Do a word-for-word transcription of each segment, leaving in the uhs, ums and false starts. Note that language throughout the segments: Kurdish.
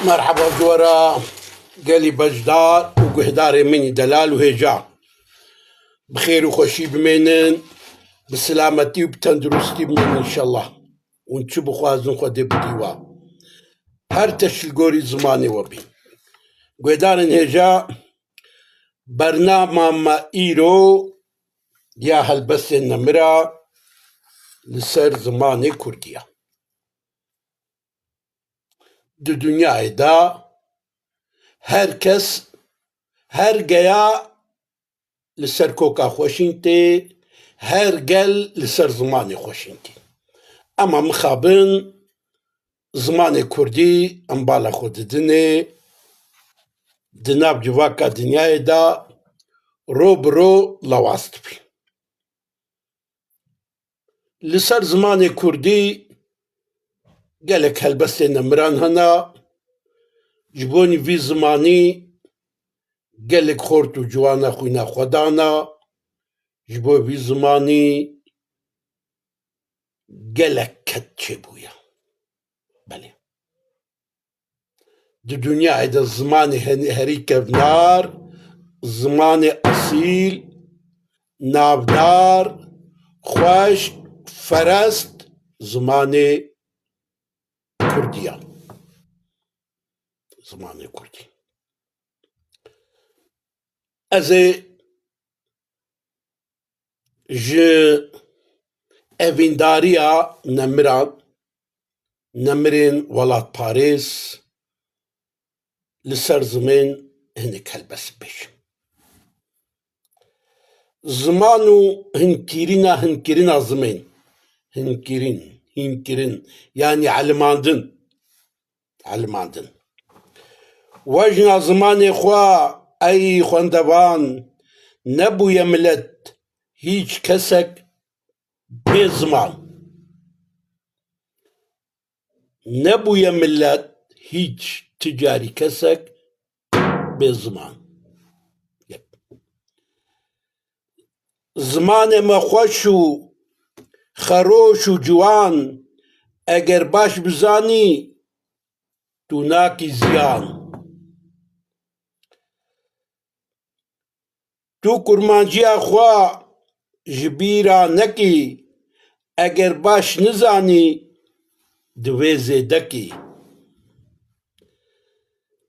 Merheba ji we re gelî beşdar û guhdarê min î delal û hêja. Bi xêr û xweşî bimênin, bi silametî û bi tenduristî bimênin înşellah. Hûn çi bixwazin Xwedê bidî we. Her tişt li gorî zimanê we bî. Guhdarên hêja, bernama me îro ya helbestên nemira li ser zimanê kurdî ye. Di dinyayê de her kes, her geya li ser koka xwe şîn tê, her gel li ser zimanê xwe şîn tê. Ema mixabin zimanê kurdî em bala xwe didinê, di nav civaka dinyayê de ro bi ro lawaz dibî. Li ser zimanê kurdî gelek helbestên nemiran hene. Ji bo vî zimanî gelek xort û ciwana xwîna xwe dana. Ji bo vî zimanî gelek ked çêbûye. Belê. Di dinyayê de zimanê hen-, herî kevnar, zimanê esîl, navdar, xweş, ferest, zimanê kurdî ye. Zimanê kurdî. Ez ê ji evîndariya nemiran, nemirên welatparêz li ser zimên hinek helbest bêjim. Ziman û hinkirîna, hinkirina zimên. Hinkirîn, hînkirin, yanî elimandin. Elimandin. Wejna zimanê xwe, ey xwendevan, nebûye milet hîç kesek bê ziman. Nebûye milet hîç ti carî kesek bê ziman. Zimanê me xweş û xeroş û ciwan, eger baş bizanî, tu nakî ziyan. Tu kurmanciya xwe ji bîra nekî, eger baş nizanî, divê zêdekî.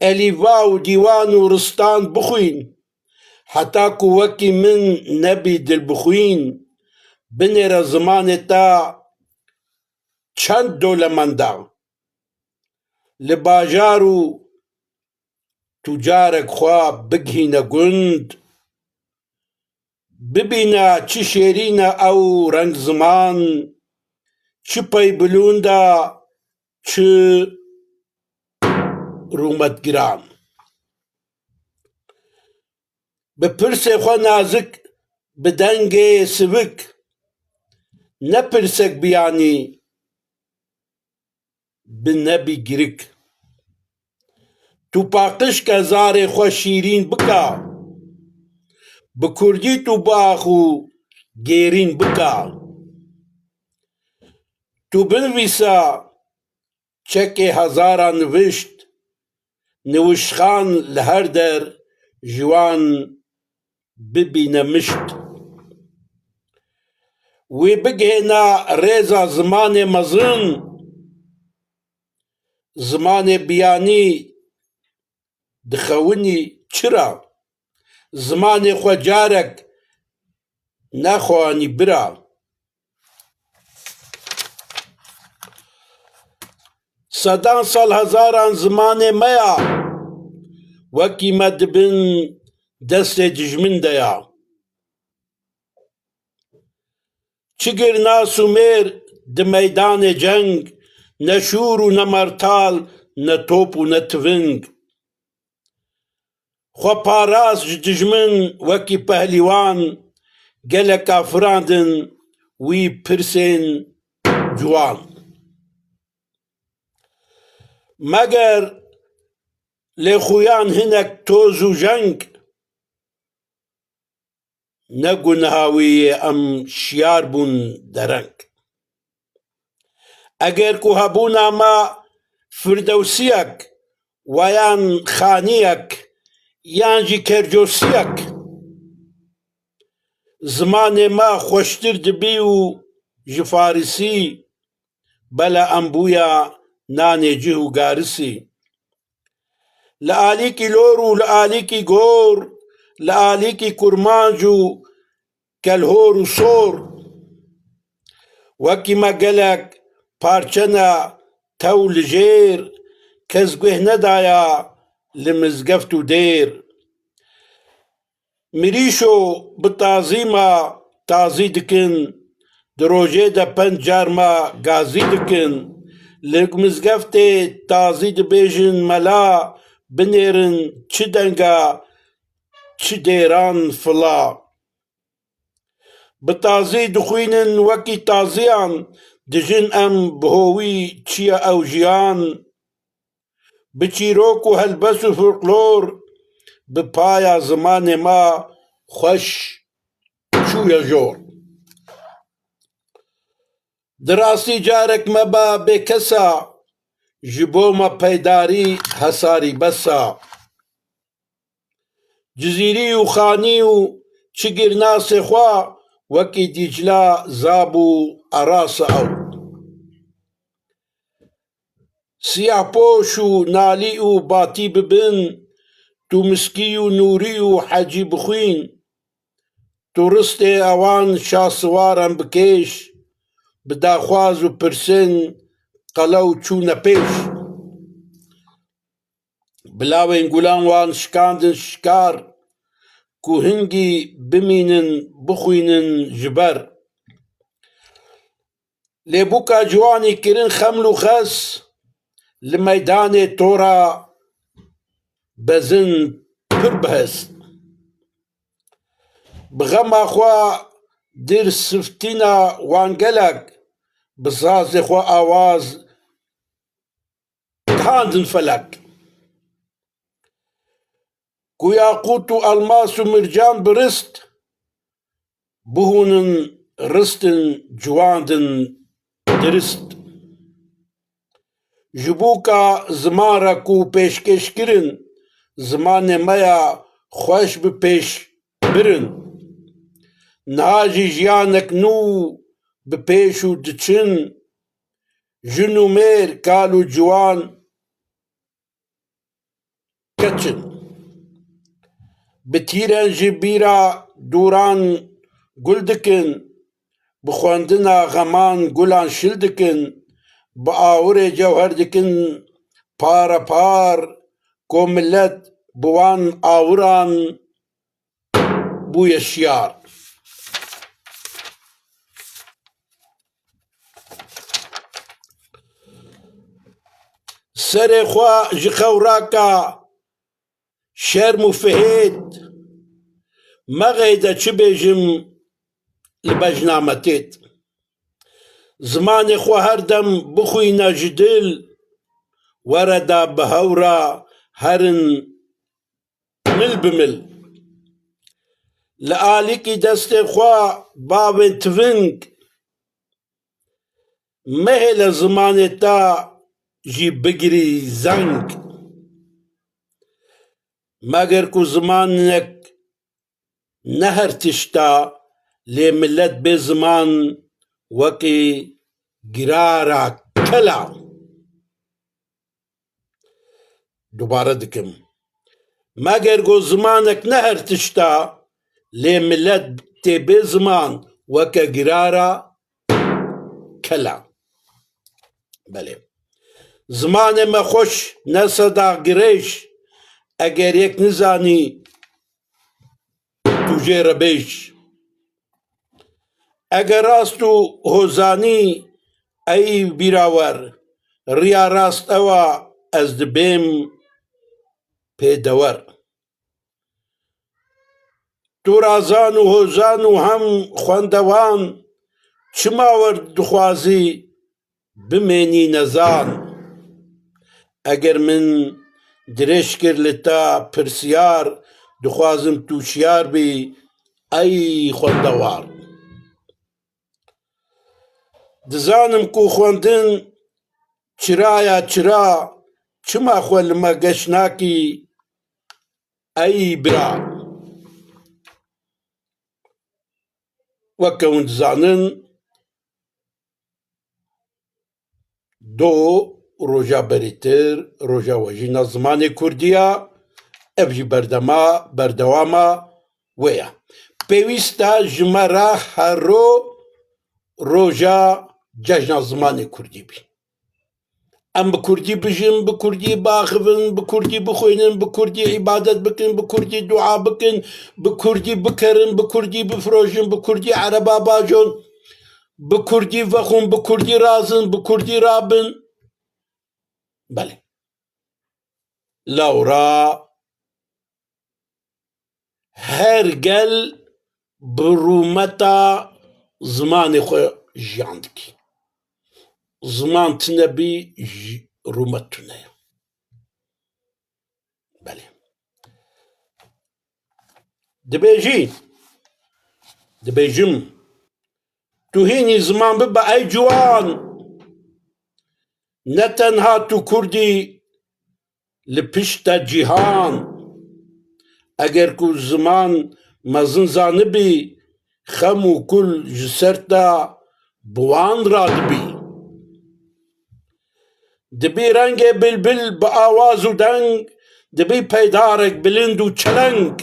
Elîfa û dîwan û ristan bixwîn, heta ku wekî min nebî dilbixwîn, binêre zimanê te çend dolemenda. Li bajar û tu carek xwe bigihîne gund, bibîne çi şêrîn e ew reng ziman, çi pey bilûnd e, çi rûmetgiran. Bi pirsê xwe nazik, bi dengê sivik, ne pirsek biyanî, bi nebî girik. Tu paqij ke zarê xwe şîrîn bika, bi kurdî tu bax û gêrîn bika. Tu binivîsa çekê hezara nivişt, niwişxan li her der ji wan bibîne mişt. Wî bigihêna rêza zimanê mezin, zimanê biyanî dixewinî çira? Zimanê xwe carek nexwanî bira. Sedan sal hezaran zimanê me ya, wekî me di bin destê dijmin de ya. Çi girnas û mêr di meydanê ceng, ne şûr û ne mertal, ne top û ne tiving. Xwe parast ji dijmin wekî pehlîwan, gelek afirandin wî pirsên ciwan. Meger lê xuyan hinek toz û jeng, ne ku niha wî yê em şiyar bûn dereng. Eger ku hebûna me firdewsiyek weyan xaniyek yan jî kercosiyek. Zimanê me xweştir dibî û ji farisî, bela em bûya nanê cih û garisî. Li alîkî lor û li alîkî gor, li alîkî kurmanc û kelhor û sor. Wekî me gelek parçe ne tew li jêr, kes guh nedaya li mizgeft û dêr. Mirîşo bi tazî me tazî dikin, di rojê de penc car me gazî dikin. Li mizgeftê tazî dibêjin mela, binêrin çi denga, çi dêran fila. Bi tazî dixwînin wekî taziyan, dijin em bi howî çi ye ew jiyan. Bi çîrok û helbest û folklor, bi paya zimanê me xweş çûye jor. Di rastî carek me ba bêkesa, ji bo me peydarî hesarî besa. Cizîrî û xanî û çi girnasê xwe, wekî Dîcla, Zab û Arasa ew. Siyahpoş û Nalî û Batî bibin, Tûmiskî û Nûrî û Hecî bixwîn. Turistê ewan şasiwaran bi kêş, bi daxwaz û pirsin qelew çûne pêş. Bi lawên gulan wan şikandin şikar, ku hingî bimînin, bixwînin ji ber. Lê bûka ciwanî kirin xeml û xes, li meydanê tora bezin pir bihest. Bi xema xwe dir siftîna wan gelek, bi sazê xwe awaz dihandin felek. Ku yaqût û elmas û mircan bi rist, bihûnin ristin ciwandin dirist. Ji bûka ziman re ku pêşkêş kirin, zimanê me ya xweş bi pêş birin. Niha jî jiyanek nû bi pêş û diçin, jin û mêr, kal û ciwan, keç in. Bi tîren ji bîra dûran gul dikin, bi xwendina xeman gulan şil dikin, bi awirê cewher dikin para par, ku milet bi wan awiran bûye şiyar. Serê xwe ji xew raka şerm û fihêt, mexeyde çi bêjim li bejna me têt. Zimanê xwe her dem bixwîne ji dil, were da bi hew re herin mil bi mil. Li alîkî destê xwe bavên tiving, mehêle zimanê te jî bigirî zeng. Meger ku zimanek ne her tişta, lê milet bê ziman wekî girara kela. Dubare dikim. Meger ku zimanek ne her tişta, lê milet tê bê ziman weke girara kela. Belê. Zimanê me xweş ne seda girêj, eger yek nizanî, tu jê re bêj. Eger rast û hozanî ey bîra wer, riya rast ew a ez dibêm pê dewer. Tu razan û hozan û hem xwendewan, çima wer dixwazî bimênî nezan. Eger min dirêj kir li te pirsiyar, dixwazim tu şiyar bî, ey xwendewar. Dizanim ku xwendin çiraya çira, Çima xwe li me geş nakî ey bira? Weke hûn dizanin, do roja berîtir, roja wejîna zimanê kurdî ya, ev jî berdema, berdewama wê ya. Pêwîst e ji me re hero roja cejna zimanê kurdî bî. Em bi kurdî bijin, bi kurdî biaxivin, bi kurdî bixwînin, bi kurdî îbadet bikin, bi kurdî dua bikin, bi kurdî bikerin, bi kurdî bifirojin, bi kurdî ereba bajon, bi kurdî vexwin, bi kurdî razin, bi kurdî rabin. Belê. Lewra her gel bi rûmeta zimanê xwe jiyan dikî. Ziman tune bî, ji-, rûmet tune ye. Belê. Dibêjî, dibêjim, tu hînî ziman bibe ey ciwan. Ne tenha tu kurdî, li pişt te cîhan. Eger ku ziman mezin zanibî, xem û kul ji ser te bi wan radibî. Dibî rengê bilbil bi awaz û deng, dibî peydarek bilind û çeleng.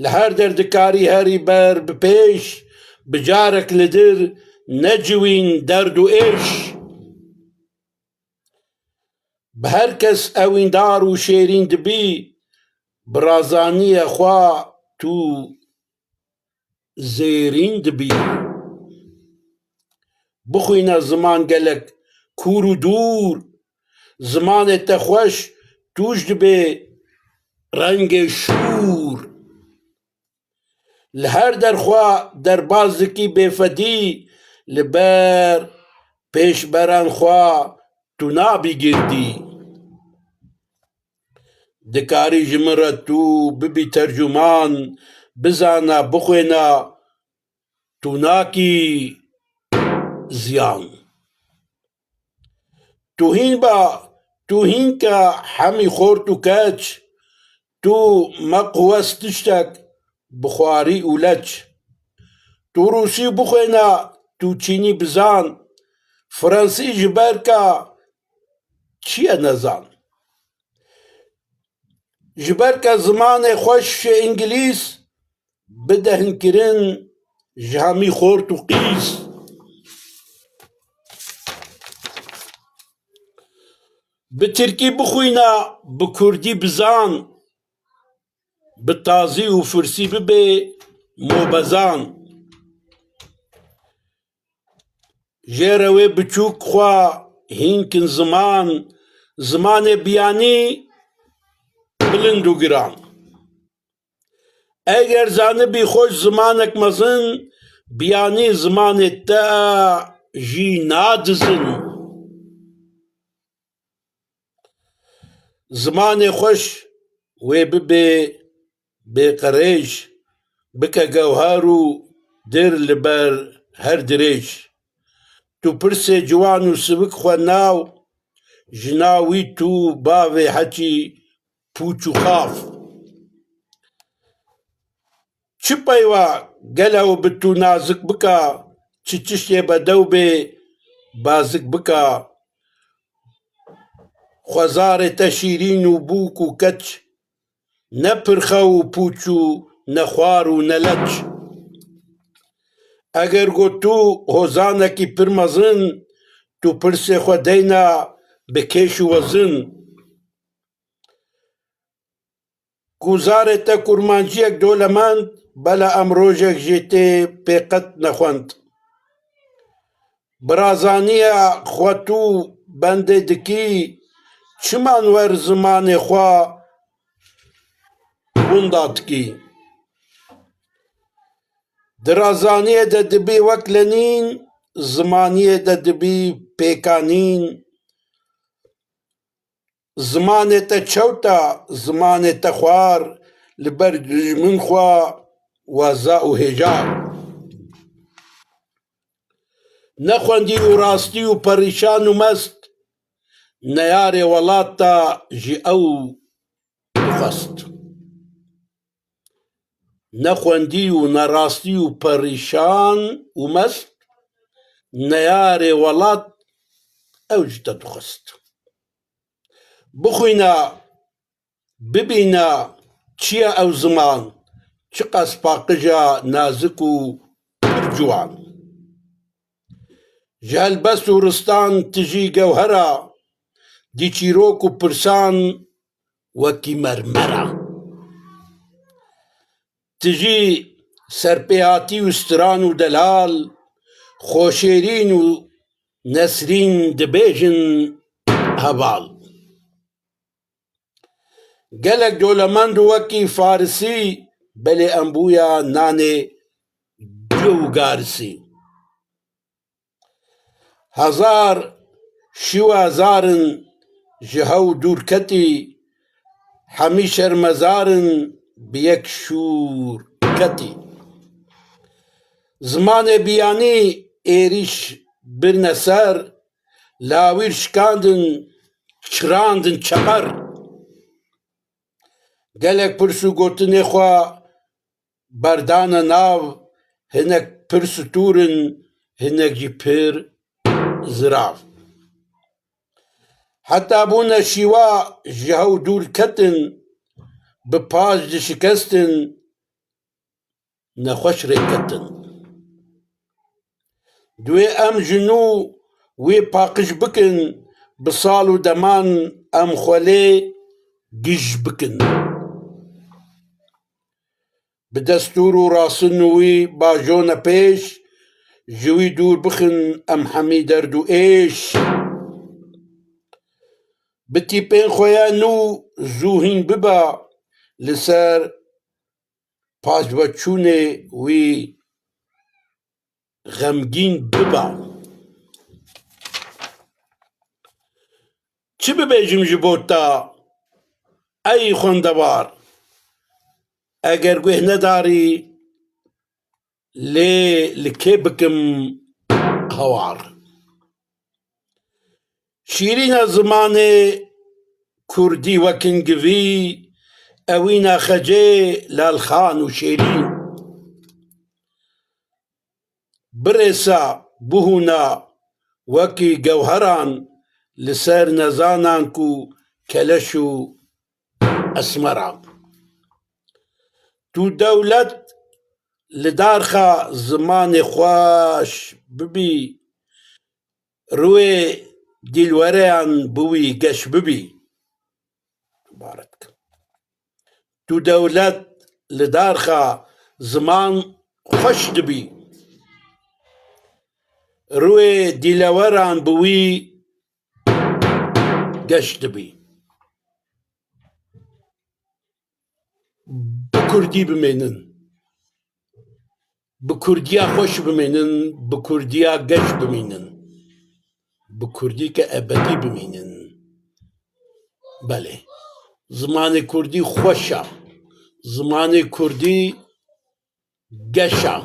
Li her der dikarî herî ber bi pêş, bi carek li dir neciwîn derd û êş. Bi her kes ewîndar û şêrîn dibî, bi razaniye xwe tu zêrîn dibî. Bixwîne ziman gelek kûr û dûr, zimanê te xweş tûj dibe rengê şûr. Li her der xwe derbaz dikî bêfedî, li ber pêşberan xwe tu nabî girdî. Dikarî ji min re tu bibî tercûman, bizana, bixwêna, tu nakî ziyan. Tu hîn ba, tu hîn ke hemî xort û keç, tu me quwest tiştek bi xwarî û leç. Tu rûsî bixwêne, tu çînî bizan, fransî ji ber ke çi ye nezan. Ji ber ke zimanê xweş ji îngilîz bide hinkirin ji hemî xort û qîz. Bi tirkî bixwîne, bi kurdî bizan, bi tazî û firsî bibe mobezan. Jê re wê biçûk xwe hînkin ziman, zimanê biyanî bilind û giran. Eger zanibî xweş zimanek mezin, biyanî zimanê te jî nadizin. Zimanê xweş wê bibe bêqerêj, bike gewher û dir li ber her dirêj. Tu pirsê ciwan û sivik xwe naw, ji nav wî tu bavê heçî pûç û xav. Çi peyva gel ew bi tu nazik bika, çi çiştê bedew bê bazik bika. Xwezarê te şîrîn û bûk û keç, ne pirxew û pûç û ne xwar û ne leç. Eger got tu hozanekî pir mezin, tu pirsê xwe deyna bi kêş û wezin. Ku zarê te kurmanciyek dolemend, bela em rojek jê tê pê qet nexwend. Bi razaniya xwe tu bendê dikî, çiman wer zimanê xwe winda dikî. Di razaniyê de dibî wek lenîn, zimaniyê de dibî pêkanîn. Zimanê te çewt e, zimanê te xwar, li ber dijmin xwe weza û hêja. Nexwendî û rastî û perîşan û mest, neyarê welat da ji ew dixwest. Ne xwendî û ne rastî û perîşan û mest, neyarê welat ew ji te dixwest. Bixwîne, bibîne çi ye ew ziman, çiqas paqij e, nazik û pir ciwan. Ji helbest û ristan tijî gewhera, dî çîrok û pirsan wekî mermera. Tijî serpêhatî û stiran û delal, xweşêrîn û nesrîn dibêjin heval. Gelek dolemend û wekî farisî, belê em bûya nanê cû û garisî. Hezar şiwe zarin ji hew dûr ketî, hemî şermezar in bi yek şûr ketî. Zimanê biyanî êrîş birine ser, lawîr şikandin, çirandin çeper. Gelek pirs û gotinê xwe berdane nav, hinek pir stûr in, hinek jî pir zirav. Heta bûne şîwa ji hew dûr ketin, bi paş dişikestin, nexweş rêketin. Divê em ji nû wê paqij bikin, bi sal û deman em xwe lê gij bikin. Bi destûr û rasin wî bajone pêş, ji wî dûr bixin em hemî derd û êş. Bi tîpên xwe ya nû zû hîn biba, li ser paşveçûnê wî xemgîn biba. Çi bibêjim ji bo te, ey xwendewar? Eger guh nedarî, lê li kê bikim hawar? Şîrîna zimanê kurdî wekin givî, ewîna xecê, lalxan û şêrîn. Birêsa, bihûna wekî gewheran li ser nezanan ku keleş û esmeran. Tu dewlet li darxa zimanê xweş bibî, rûyê dîlwereyan bi wî geş bibî. Îbaret kim. Tu dewlet li darxa ziman xweş dibî. Rûyê dîleweran bi wî geş dibî. Bi kurdî bimênin. Bi kurdiya xweş bimînin, bi kurdiya geş bimînin. Bi kurdî ke ebedî bimînin. Belê. Zimanê kurdî xweş e. Zimanê kurdî geş e.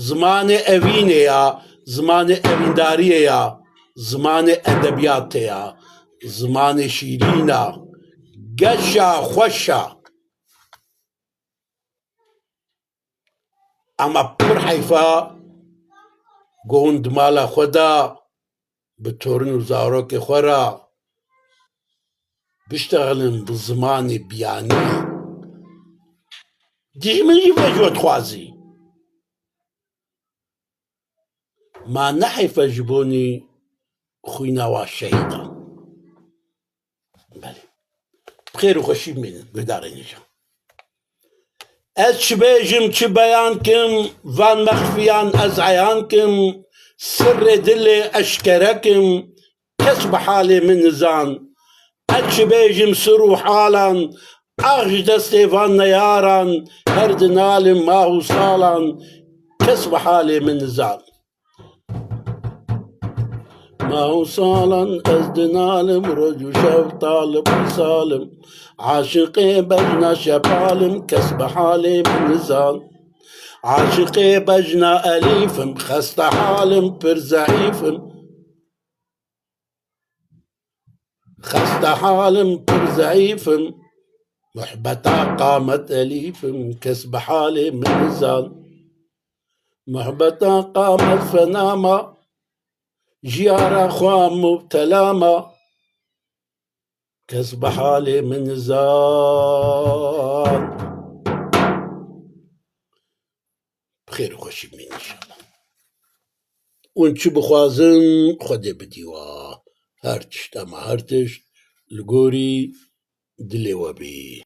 Zimanê evînê ya, zimanê evîndariyê ya, zimanê edebiyatê ya, zimanê şîrîn e. Geş e, xweş e. Ema pir heyfa, gund mala xwe de bi torin û zarokê xwe re biştexilin bi zimanê biyanî. Dijmin jî vê ji we dixwazî. Ma ne heyfe ji bonî xwîna wa şehîdan. Belê. Bi xêr û xweşî bimînin, guhdarên hêja. Ez çi bêjim, çi beyan kim, van mexfiyan ez eyan kim, sirrê dilê eşkere kim, kes bi halê min nizan. Ez çi bêjim sir û halan, ax ji destê van neyaran, her dinalim mah û salan, kes bi halê min nizan. Mah û salan ez dinalim, roj û şev talib û salim. Aşiqê bejna şepalim, kes bi halê min nizan. Aşiqê bejna elîfim, xeste halim, pir zeîfim. Xeste halim pir zeîfim, muhbeta qamet elîfim, kes bi halê min nizan. Muhbeta qamet fena ma, jiyara xwe mubtela ma, kes bi halê min nizan. Bi xêr û xweşî bimînin înşallah. Hûn çi bixwazin, Xwedê bidî wa. Her tişt, ema her tişt li gorî dilê we bî.